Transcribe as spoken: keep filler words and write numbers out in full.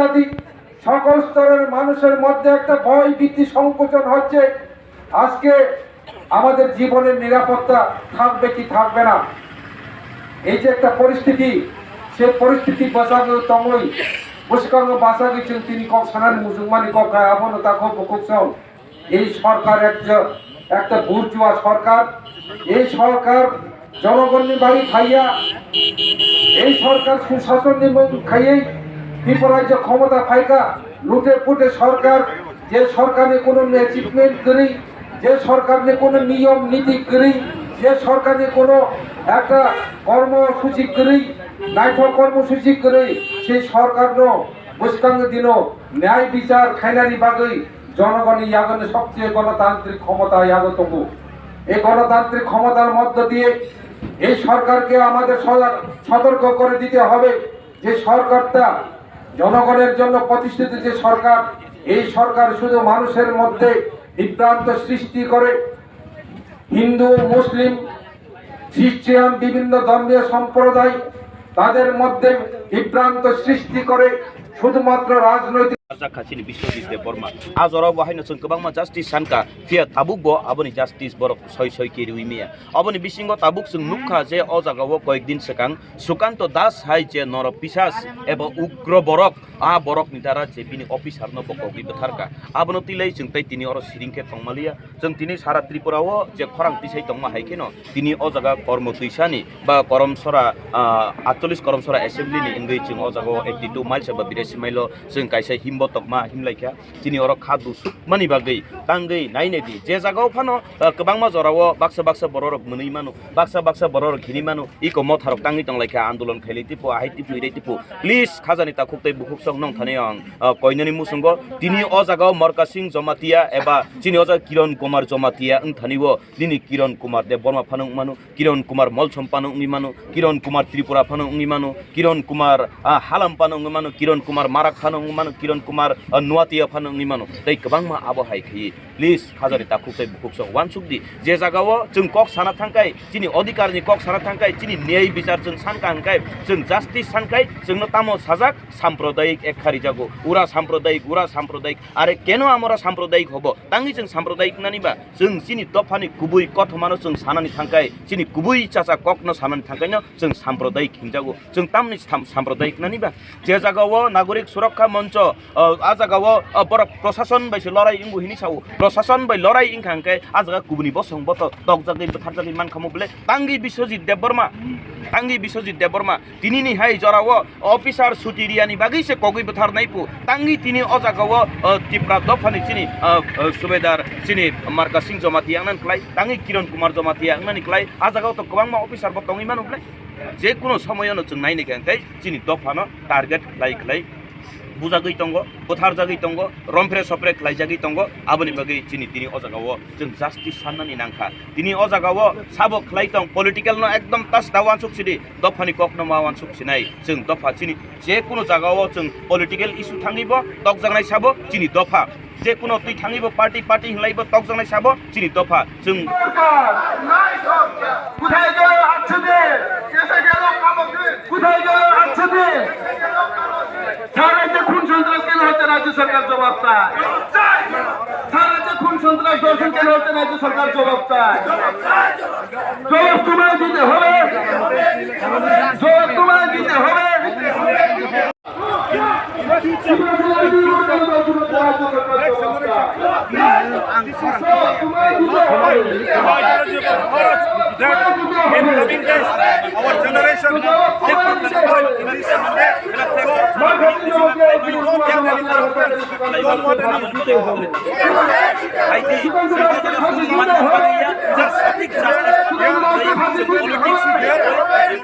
জাতি সকল স্তরের মানুষের মধ্যে একটা ভয় ভীতি সংকোচন হচ্ছে। আজকে আমাদের জীবনের নিরাপত্তা থাকবে কি থাকবে না, এই যে একটা পরিস্থিতি, সেই পরিস্থিতি বাঁচানো তমই বুসকাঙ্গ বাঁচাবি চিন তিনি কক্সানার মুজুংমানি কক্কা আবনো তাকো বুকুকসং। এই সরকার একটা, একটা বুর্জুয়া সরকার। এই সরকার জনগণের বাড়ি খাইয়া, এই সরকার সুশাসন এবং খাইয়েই ত্রিপুরা রাজ্য ক্ষমতা পাইকা। লুটে পুটে সরকার, যে সরকারে কোনো অ্যাচিভমেন্ট করি, যে সরকারে কোনো নিয়ম নীতি করি, যে সরকারে কোনো একটা কর্মসূচি করি, নাইথক কর্মসূচি করি, সেই সরকারনো বুসকাঙ্গ দিনো ন্যায় বিচার খাইনানি বাগৈ জনগণের ইয়াগনে সবচেয়ে গণতান্ত্রিক ক্ষমতা ইয়াগ তবু। এই গণতান্ত্রিক ক্ষমতার মধ্য দিয়ে এই সরকারকে আমাদের সজাগ, সতর্ক করে দিতে হবে যে সরকারটা জনগণের জন্য প্রতিষ্ঠিত যে সরকার, এই সরকার শুধু মানুষের মধ্যে বিভ্রান্ত সৃষ্টি করে। হিন্দু, মুসলিম, খ্রিস্টান, বিভিন্ন ধর্মীয় সম্প্রদায় তাদের মধ্যে বিভ্রান্ত সৃষ্টি করে শুধুমাত্র রাজনৈতিক Kha chini Biswajit Debbarma. A jora bo haino chwng kwbangma justice sankha, phiya tabuk bo aboni justice borok soi soi kiriwi maya. Aboni bisingo tabuk chwng nukha je o jagao koyek din swkang Sukanto Das hai je norok pisas eba ugro borok, a borokni dara je bini officer no bo kogwi bwtharkha. Abono twilai chwng tei tini oro siring khe tongmaliya. Chwng tini sara Tripura o je khorang tisai tongma hai kheno tini o jaga kormo twisani ba Koromsora, ah, atchollis Koromsora assembly ni wngwi chwng o jaga o eighty two miles eba birasi mile o chwng kaisa himbo tokma himlaikha. Chini oro kha dusuk mani bagwi tangwi nainai di. Je jaga o phano, ah, kwbangma jora o baksa baksa borok rok mwnwi mano, baksa baksa borok rok hini mano, iko motha rok tangwi tonglaikha, andolon khailai tipo, ahai tipo, irai tipo. Please, khajani takhuk tei bukhuk sok nong thani ang, ah, koinani musungo tini o jaga o Morkasing Jomatia eba chini o jaga Kiron Kumar Jomatia wng thani o. Nini Kiron Kumar Debbarma phano wng mano, Kiron Kumar Molsom phano wngwi mano, Kiron Kumar Tripura phano wngwi mano, Kiron Kumar, ah, Halam phano wngwi mano, Kiron Kumar Marak phano wngwi mano, Kiron Kumar, ah, Nuatia phano wngwi mano. Tei kwbangma abo hai khe. Please, khajani takhuk tei bukhuk sok uansuk di. Je jaga o chwng kok sana thangkai, chini odhikar ni kok sana thangkai, chini niyai bichar chwng sankha hwnkhe, chwng justice sankhe, chwngno tamo sajak, sampradayik ek kharijago. Ura sampradayik, ura sampradayik. Are keno amora sampradayik hobo? Tangwi chwng sampradayik nani ba? Chwng chini dophani kubui kothomano chwng sanani thangkai, chini kubui chacha kokno sanani thangkaino chwng sampradayik hinjago. Chwng tamni sam-, sampradayik nani ba? Je jagao Nagorik Surakha Moncho, o, a jagao, o, borok prosason bai se lorai wngbo hini sao. Prosason bai lorai wngkha hwnkhe a jaga kubuni bosong boto tokjagwi bwtharjagwi mankha mo bwle? Tangwi Biswajit Debbarma, tangwi Biswajit Debbarma. Tinini hai jorao officer suti riyani bagwi se kogwi bwtharnai pu. Tangwi tini o jagao, o, Tipra dophani chini, o, o, subedar chini Marka Singh Jamatia wngnani klai, tangwi Kiran Kumar Jamatia wngnani klai. A jagao to kwbangma officer bo tongwi mano bwle. Je kuno somoyono chwng naini khe tei chini dophano target khlai khlai bujagwi tongo, bwtharjagwi tongo, rompre sopre khlaijagwi tongo. Aboni bagwi chini tini o jagao chwng justice sannani nangkha. Tini o jagao sabo khlai tong, political no ekdom tas da uansuk sidi, dophani kokno ma uansuk sinai. Chwng dopha chini je kuno jagao chwng political issue thangwi bo tokjaknai sabo chini dopha. Je kuno twi thangwi bo party party hinlai bo tokjaknai sabo chini dopha. Chwng কোথায় গেল আটশো দিন? কোথায় গেল আটশো দিন? সারা রাজ্যে খুন সন্ত্রাস কেন হচ্ছে? রাজ্য সরকার জবাব চায়। সারা রাজ্যে খুন সন্ত্রাস ধর্ষণ কেন হচ্ছে? রাজ্য সরকার জবাব চায়। জবাব তোমায় দিতে হবে, জবাব তোমায় দিতে হবে। Ideology of tomorrow, in coming days, our generation, they could respond in this manner. So, we don't have any other option. We don't want any other option. I think just politics here.